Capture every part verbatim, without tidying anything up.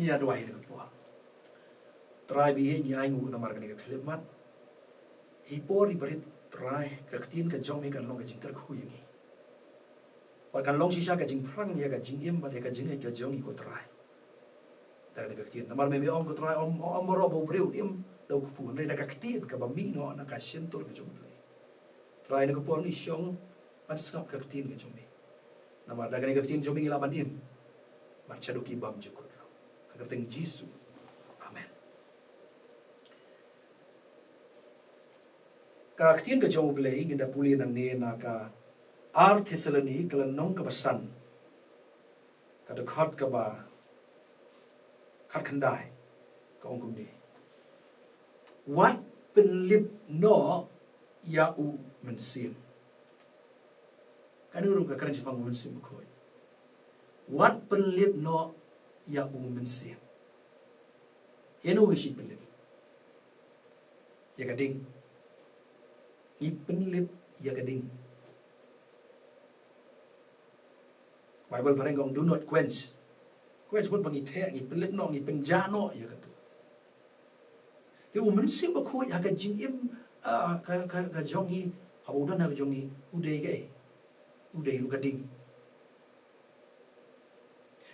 Ïa duwai ha kane ka por. Trai, ba ïa ngi ai nguh namar kane ka khyllipmat. Ha i por i barit, Trai, ka ktien ka jong me kan long ka jingkyrkhu ïa ngi. Bad kan long shisha ka jingpyrshang ïa ka jingim bad ïa ka jingngeit ka jong ngi, ko Trai. Da kane ka ktien, namar me me ong, ko Trai, ym, ym baroh ba u briew un im da u kpu, hynrei da ka ktien kaba mih noh na ka shyntur ka jong U Blei. Trai, ha kane ka por ngi shong ban sngap ka ktien ka jong me. Namar da kane ka ktien jong me ngi lah ban im bad shaduh ki bymjukut. Ha ka kyrteng Jisu. Amen. Ka ktien ka jong U Blei ngin da pule nangne na ka ar Thessaloni, ka lynnong kaba san, ka dkhot kaba khatkhyndai, ka ong kumne: Wat pynlip noh ïa U Mynsiem. Kane ruh ka kren shaphang U Mynsiem Bakhuid. Wat pynlip noh ïa U Mynsiem. Ïa uno ngi shu pynlip? Ïa ka ding. Ngi pynlip ïa ka ding. Baibl phareng ka ong, "Do not quench." Quench mut ba ngi theh, ngi pynlip noh, ngi pynjah noh ïa katu. Te U Mynsiem Bakhuid ha ka jingim, ah, ka, ka, ka jong ngi, haba u don ha ka jong ngi, u dei kaei? U dei ruh ka ding.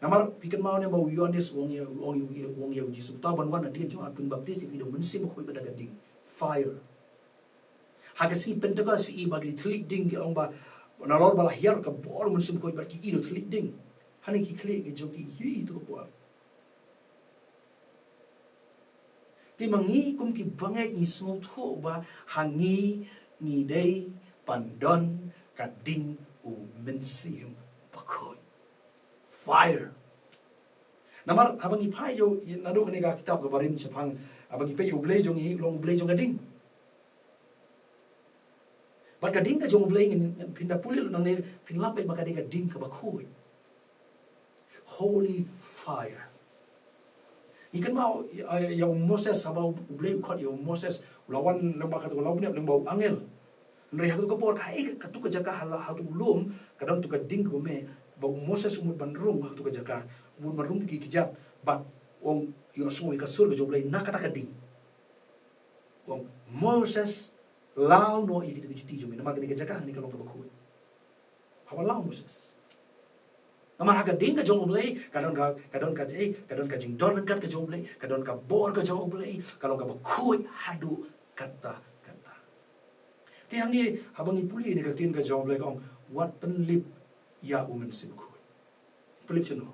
Namar phi kynmaw ne ba u Ïoannis u ong ïa, u ong ïa, u ong ïa U Jisu, "Uta uban wan hadien jong nga un pynbaptis ïa phi da U Mynsiem Bakhuid bad da ka ding." Fire. Ha ka sngi Pentekost phi i ba ki thylliej ding ki ong ba, nalor ba la hiar ka bor U Mynsiem Bakhuid bad ki i da u thylliej ding. Hangne ki khlieh ki jong ki, ïohi tu ka por. Te ma ngi kum ki bangeit ngi sngewthuh ba ha ngi ngi dei ban don ka ding U Mynsiem Bakhuid. Fire. Namar haba ngi phai ïa u, naduh kane ka kitab kaba rim shaphang, haba ngi peit ïa U Blei jong ngi, u long U Blei jong ka ding. Bad ka ding ka jong U Blei ngin, ngin, phin da pule lut nangne, phin lap beit ba ka dei ka ding kaba khuid. Holy fire. Ngi kynmaw ïa, ïa u Moses, haba U Blei u khot ïa u Moses, u la wan lyngba katu ka lawbniap lyngba u angel. Hynrei ha katu ka por, ha katu ka jaka, ha la, ha katu ka lum, ka don katu ka ding kaba meh, ba u Moses u mut ban rung ha katu ka jaka, u mut ban rung ki kjat, bad u ong, ïohsngew ïa ka sur ka jong U Blei na kata ka ding. U ong, "Moses, law noh ïa kita ki juti jong me, namar kane ka jaka hangne ka long kaba khuid." Haba law Moses. Namar ha ka ding ka jong U Blei, ka don ka, ka don ka, eh, ka don ka jingdon ryngkat ka jong U Blei, ka don ka bor ka jong U Blei, ka long kaba khuid haduh katta katta. Te hangne, haba ngi pule ïa kane ka ktien ka jong U Blei ka ong, "Wat pynlip ïa U Mynsiem Bakhuid." Pynlip shano?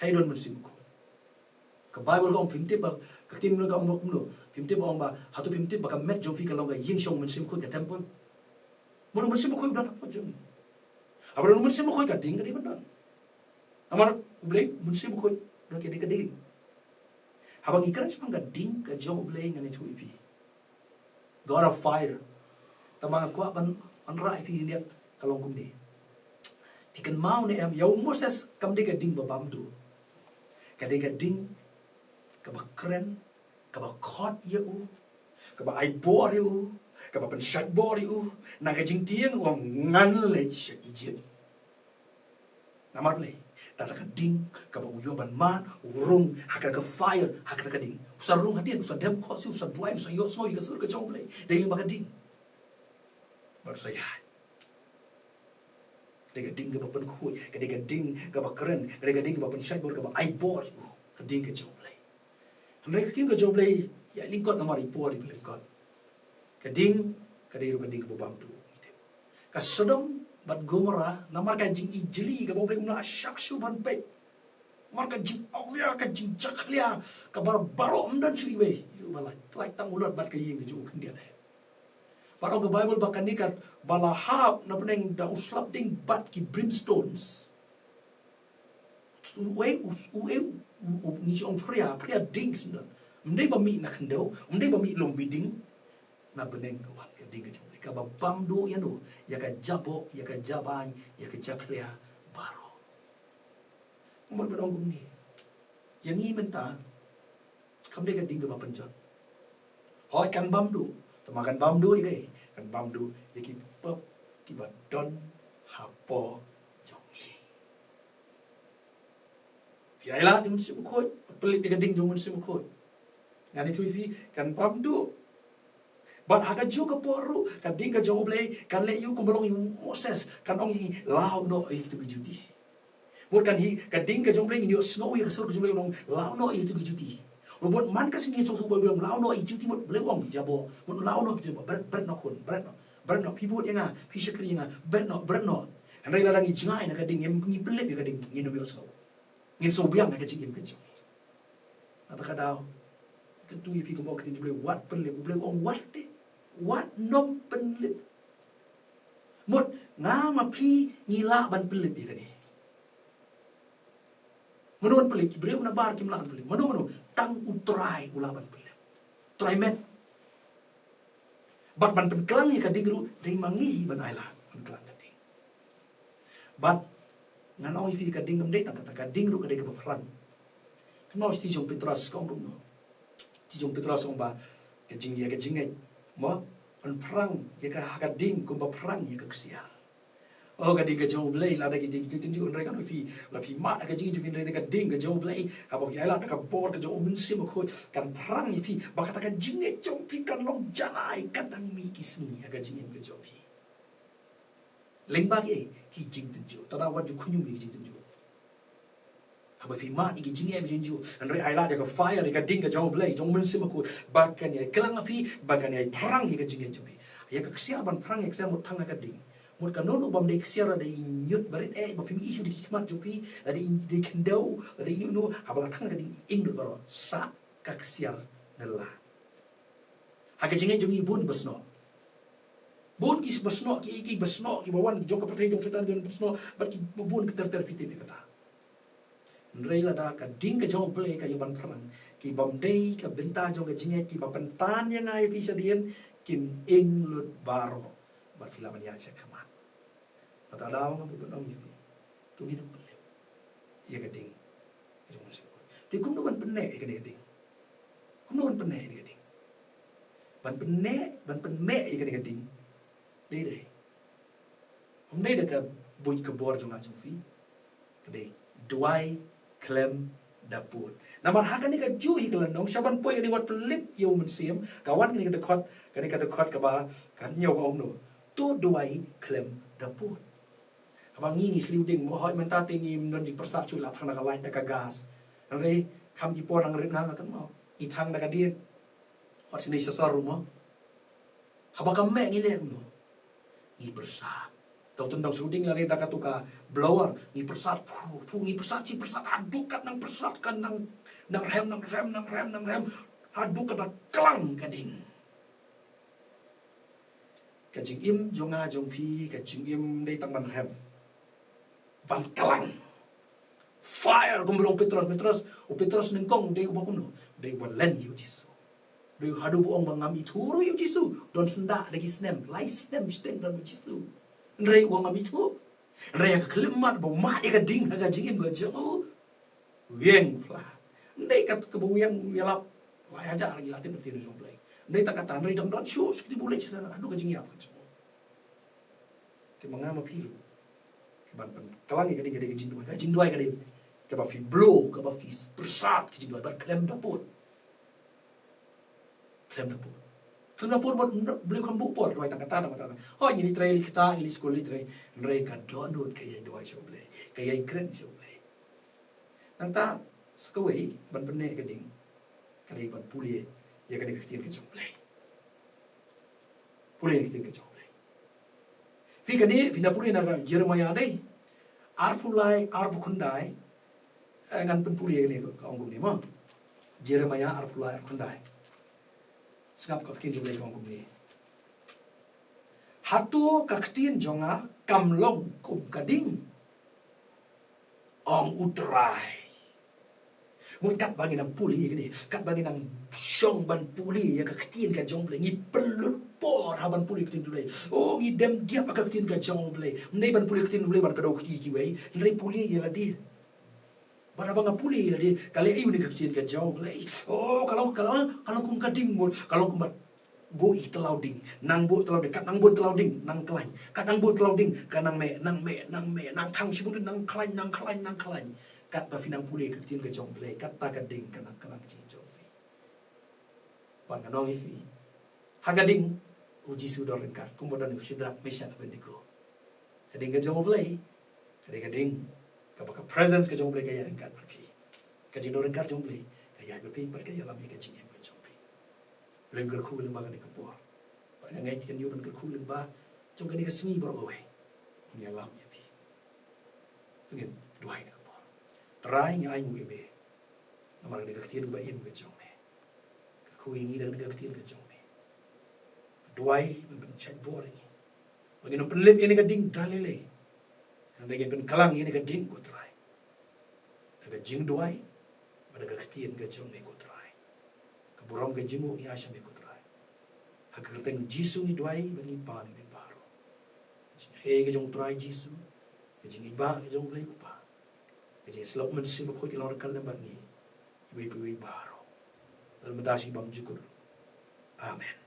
Haei don Mynsiem Bakhuid? Ka Baibl ka ong, phim tip ba, ka ktien ka ong ba kumno? Phim tip ba, ong ba, hato phim tip ba ka met jong phi ka long ka ïing shong Mynsiem Bakhuid, ka temple? Mano Mynsiem Bakhuid u don hapoh jong ngi? Haba don Mynsiem Bakhuid, ka ding ka dei ban don. Namar U Blei Mynsiem Bakhuid u don, ka dei ka ding. Haba ngi kren shaphang ka ding ka jong U Blei, ngan ïathuh ïa phi. God of fire. Tangba nga kwah ban, ban rah ïa phi ïa ka long kumne. Phi kynmaw ne em, ïa u Moses kam dei ka ding ba bam duh. Ka dei ka ding kaba kren, kaba khot ïa u, kaba ai bor ïa u, kaba pynshait bor ïa u. Na ka jingtieng u ong, "Ngan leit sha Egypt." Namar balei? Da kata ka ding kaba u ïoh ban mad, u rung ha kata ka fire, ha kata ka ding. U sa rung hadien, u sa dem khohsiew, u sa duwai, u sa ïohsngew ïa ka sur ka jong U Blei, dei lyngba ka ding. Bad u sa ïaid. Ka dei ka ding kaba pynkhuid, ka dei ka ding kaba kren, ka dei ka ding kaba pynshait bor, kaba ai bor ïa u, ka ding ka jong U Blei. Hynrei ka ktien ka jong U Blei ïaid lyngkot namar i por iba lyngkot. Ka ding ka dei ruh ka ding kaba bam duh. Ka Sodom bad Gomorrah, namar ka jingijli kaba U Blei um lah shah shuh ban peit. Namar ka jingawria, ka jingjakhlia, kaba baroh ym don shuh iwei. Ïa uba lait, lait tang u Lot bad ka ïing ka jong u khyndiat eh. Bad ong ka Baibl ba kane kaba la hap na bneng da u slap ding bad ki brimstones. Uei, u, uei, u, u, ngi ong phria, phria ding shen don. Ym dei ba mih na khyndew, ym dei ba mih lum biding. Na bneng ka wan ka ding ka jong U Blei kaba bam duh ïa no, ïa ka jaboh, ïa ka jabieng, ïa ka jakhlia baroh. Mut ban ong kumne. Ïa ngi mynta, kam dei ka ding kaba pynjot. Hooid kan bam duh, tangba kan bam duh ïa kaei? Kan bam duh ïa ki pop kiba don hapoh jong ngi. Ïa, ai lad ïa u Mynsiem Bakhuid, pynlip ïa ka ding jong u Mynsiem Bakhuid. Ngan ïathuh ïa phi, kan pam duh. Bad ha kajuh ka por ruh, ka ding ka jong U Blei kan leh ïa u kumba long ïa u Moses, kan ong ïa i, "Law noh ïa kito ki juti." Mut kan hi, ka ding ka jong U Blei, ngin ïohsngew ïa ka sur ka jong U Blei, ong, "Law noh ïa kito ki juti." Mut man ka sngi sngewthuh ba U Blei ong, "Law noh ïa ki juti," mut U Blei u ong, "Jaboh." Mut, "Law noh ïa ki juti," mut bret, bret noh khun, bret noh. Bret noh, phi bud ïa nga, phi shakri ïa nga, bret noh, bret noh. Hynrei lada ngi jngai na ka ding, ngim, ngi pynlip ïa ka ding, ngin ym ïohsngew. Ngin sngewbiang ha ka jingim ka jong ngi. Nangta ka daw, kyntu ïa phi kumba ong ka ktien jong U Blei, wat pynlip, U Blei u ong wat te, wat nym pynlip. Mut nga ma phi ngi lah ban pynlip ïa kane. Mano ban pynlip? Ki briew nabar kim lah ban pynlip. Mano, mano? Tang U Trai u lah ban pynlip. Trai met. Bad ban pynklang ïa ka ding ruh, dei ma ngi hi ban ai lad ban klang ka ding. Bad ngan ong ïa phi, ka ding kam dei tang kata, ka ding ruh ka dei kaba phrang. Kynmaw shithi jong u Petros ka ong kumno? Shithi jong u Petros ong ba ka jing, ïa ka jingngeit, mo, yn phrang ïa ka, ha ka ding kumba phrang ïa ka ksiar. Oh, ka ding ka jong U Blei, lada ki ding ki jingtynjuh, hynrei ngan ong ïa phi, lada phi mad ha ka jingtynjuh, hynrei ka ding ka jong U Blei, haba phi ai lad da ka bor ka jong U Mynsiem Bakhuid, kan phrang ïa phi ba kata ka jingngeit jong phi kan long janai katba mih ki sngi ha ka jingim ka jong phi. Lyngba ki, ki jingtynjuh. Te wat ju khñium ïa ki jingtynjuh. Haba phi mad ïa ki jingem jingtynjuh, hynrei ai lad ïa ka fire, ïa ka ding ka jong U Blei, jong U Mynsiem Bakhuid, ba kan ïai klang ha phi, ba kan ïai phrang ïa ka jingngeit jong phi. Ïa ka ksiar ban phrang, ïa ka ksiar mut tang ha ka ding. Mut kano kano bym dei ksiar, lada i ñiut barit eh, ba phim ïohi shuh da ki khmat jong phi, lada i dei khyndew, lada i ñiut ñiut, haba la tang ha ka ding i ing lut baroh. Sa ka ksiar na lad. Ha ka jingngeit jong ngi bun ba snoh. Bun ki ba snoh, ki, ki ba snoh, ki ba wan jong ka pyrthei jong Soitan, ki ba snoh, bad ki bun ki ter ter, phi tip ïa kata. Hynrei lada ka ding ka jong U Blei ka ïa ban phrang, ki bym dei ka bynta jong ka jingngeit, ki ba pyntan ïa nga ïa phi shadien, kin ing lut baroh. Bad phi lah ban ïaid sha khmat. Kata daw nga bud ban ong ïa phi. To ngin ym pynlip ïa ka ding ka jong U Mynsiem Bakhuid. Te kumno ban pynneh ïa kane ka ding? Kumno ban pynneh ïa kane ka ding? Ban pynneh, ban pynmeh ïa kane ka ding. Dei, dei. Ym dei da ka buit ka bor jong nga jong phi. Ka dei duwai khlem da pud. Namar ha kane kajuh hi ka lynnong, sha ban poi kane wat pynlip ïa U Mynsiem, ka wan kane ka dkhot, kane ka dkhot kaba ka hynñiew ka ong kumno? To duwai khlem da pud. Haba ngi, ngi sliew ding, mo, hooid mynta te ngim don jingpyrsad shuh, la thang da ka light da ka gas. Hynrei kham ki por nang rit nang, kynmaw, ngi thang da ka dien. Wat shane sha sor ruh, mo. Haba ka meh ngi leh kumno? Ngi pyrsad. Dang tang sliew ding lane da katu ka blower, ngi pyrsad, phu, phu, ngi pyrsad, shi pyrsad haduh kat nang pyrsad, kat nang, nang rhem, nang rhem, nang rhem, nang rhem. Haduh kat ba klang ka ding. Ka jingim jong nga jong phi, ka jingim dei tang ban rhem, ban klang. Fire, kumba ong u Petros, Petros, u Petros nyngkong dei uba kumno? Dei uba len ïa u Jisu. Dei haduh ba ong ba ngam ithuh ruh ïa u Jisu. Don syndah da ki snem, lai snem shiteng don u Jisu. Hynrei u ong ngam ithuh. Hynrei ha ka khyllipmat ba u mad ïa ka ding ha ka jingim ka jong u, u ïeng phla. Ym dei kat kaba u ïeng u ïalap lai hajar ngi la tip na ka ktien jong U Blei. Ym dei tang kata, hynrei dang don shuh shuh kti ba u leit sha haduh ka jingïap ka jong u. Te ma nga ma phi ruh, ka ban pynklang ïa ka ding ka dei ka jingduwai. Ka jingduwai ka dei kaba phi blow, kaba phi pyrsad ka jingduwai, bad khlem da pud. Khlem da pud. Khlem da pud, mut, mut, Blei kham buh por duwai tang kata, tang kata. Hooid, ngi leit trei, leit ktah, ngi leit skul, leit trei. Hynrei ka dohnud ka ïai duwai sha U Blei, ka ïai kren sha U Blei. Nangta sa kawei ban pynneh ka ding, ka dei ban pule ïa kane ka ktien ka jong U Blei. Pule ïa ka ktien ka jong U Blei. Phi kane, phi na pule na ka Jeremiah dei arphew lai, arphew khyndai. Eh, ngan pynpule ïa kane, ka ong kumne, mo. Jeremiah arphew lai, arphew khyndai. Sngap ka ktien jong U Blei, ka ong kumne. Hato ka ktien jong nga kam long kum ka ding? Ong U Trai. Mut katba ngi nang pule ïa kane, katba ngi nang shong ban pule ïa ka ktien ka jong U Blei, ngi pynlut por ha ban pule ïa ka ktien U Blei. Oh, ngi dem diap ha ka ktien ka jong U Blei. Ym dei ban pule ïa ka ktien U Blei ban kdew kti kiwei, hynrei pule ïa lade. Bad haba nga pule ïa lade, ka leh aïu ïa ka ktien ka jong U Blei? Oh, ka long, ka long, ka long kum ka ding, mut, ka long kumba buh ïa ki tlaw ding, nang buh tlaw ding, kat nang buh tlaw ding, nang khlaiñ, kat nang buh tlaw ding, ka nang meh, nang meh, nang meh, nang thang shibun, nang khlaiñ, nang khlaiñ, nang khlaiñ. Katba phi nang pule ka ktien ka jong U Blei, kata ka ding kan nang kylla ka jingim jong phi. Bad ngan ong ïa phi, ha ka ding U Jisu u don ryngkat, kumba don ïa u Shadrak, Meshak, Abednego. Ka ding ka jong U Blei ka dei ka ding kaba ka presence ka jong U Blei ka ïaid ryngkat bad phi. Ka jingdon ryngkat jong U Blei ka ïaid bad phi bad ka ïalam ïa ka jingim ka jong phi. U Blei un kyrkhu lyngba kane ka por. Bad nga ngeit kan ïoh ban kyrkhu lyngba jong kane ka sngi baroh kawei. Un ïalam ïa phi. Ngin duwai ha kane ka por. Trai, ngi ainguh ïa me namar kane ka ktien kaba im ka jong me. Kyrkhu ïa ngi da kane ka ktien ka jong me. Duwai ban pynshait bor ïa ngi ba ngin ym pynlip ïa kane ka ding da lei lei. Hynrei ngin pynkylla ïa kane ka ding, ko Trai, da ka jingduwai bad da ka ktien ka jong me, ko Trai. Ka burom ka jingmut ngi ai sha me, ko Trai. Ha ka kyrteng U Jisu ngi duwai bad ngi pan ïa me baroh. Ka jingaiei ka jong U Trai Jisu, ka jingïeit ka jong U Blei Kpa, ka jingïasyllok U Mynsiem Bakhuid ka long ryngkat lem bad ngi iwei pa iwei baroh, na mynta sha ki bymjukut. Amen.